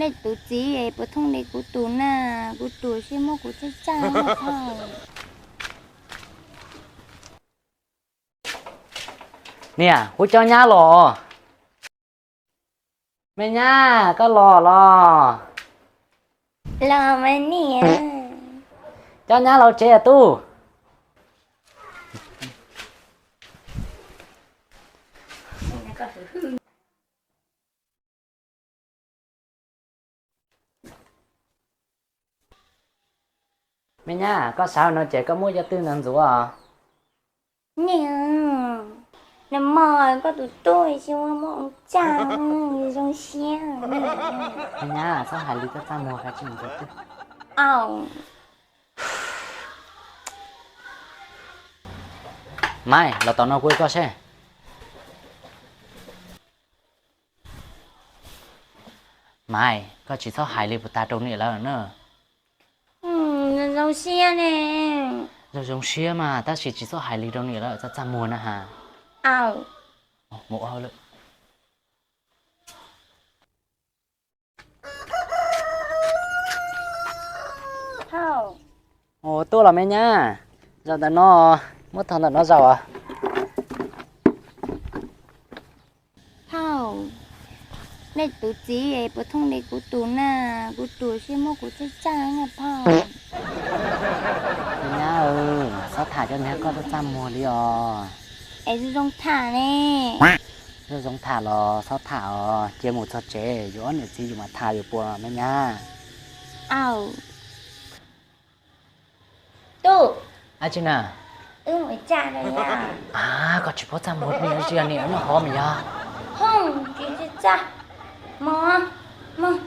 Nej tus txiv puas thooj li kuv tus na, kuv tus sib muab kuv txhaj txaj na phauj. Niam, kuv coj nyab los. Me nyab, koj los los? Los mas niam. Coj nyab los tsev tub. Me nyab, koj sawv no ces koj muab cov twg ntxuav ntxuav? Niam, nag hmo koj tus tub tsis ua muab ua txaj zoo siab. Me nyab, txhob hais li, txaj txaj muag, kav tsij mus ntxuav twg. Au. Maiv, los tom no kuv koj seb. Maiv, koj tsis txhob hais li puas tag rau niam lawm na. Zoo zoo siab ne. Zoo zoo siab mas, tab sis tsis txhob hais li rau niam lawm, txaj txaj muag na has. Au. Mus ua hauj lwm. Ua tuaj los me nyab, zaum ntawm no, muab thov ntawm no zaum. Phauj, nej tus txiv puas thooj li kuv tus na, kuv tus sib muab kuv txhaj txaj na phauj. Me nyab, txhob tham cov niag koj txaj txaj muag li os. Es zoo zoo tham ne. Zoo zoo tham los txhob tham os, cia mus txog tsev yus ob niam txiv yus mam tham yus puas me nyab. Au. Tub. Ab tsi na. Wb mus txaj rau yog. A, koj tsis paub txaj muag ni, tsis yog niam noj hov mas yog. Hoo, tsis txaj. Mus, mus.